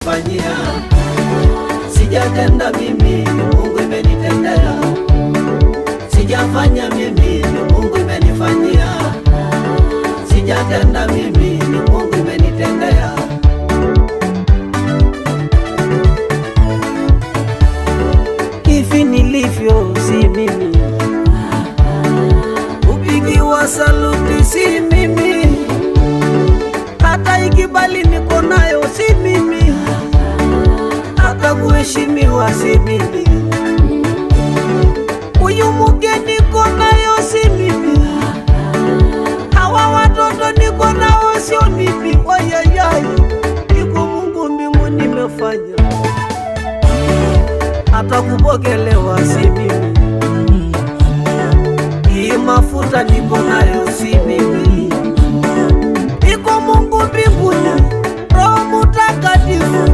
imenifanyia. Sijatenda mimi, ni Mungu imenitendea. Sijafanya mimi, ni Mungu imenifanyia. Sijatenda mimi, ni Mungu imenitendea. Hivi nilivyo si mimi, kupigiwa saluti si mimi, hata ikibali niko nayo si mimi, hata kuheshimiwa si mimi, huyu mke niko nayo si mimi, hawa watoto niko nao sio mimi. Wayayai, iko Mungu mbinguni nimefanya hata kupokelewa si mimi, hii mafuta niko nayo si mimi, iko Mungu mbinguni, Roho Mutakatifu.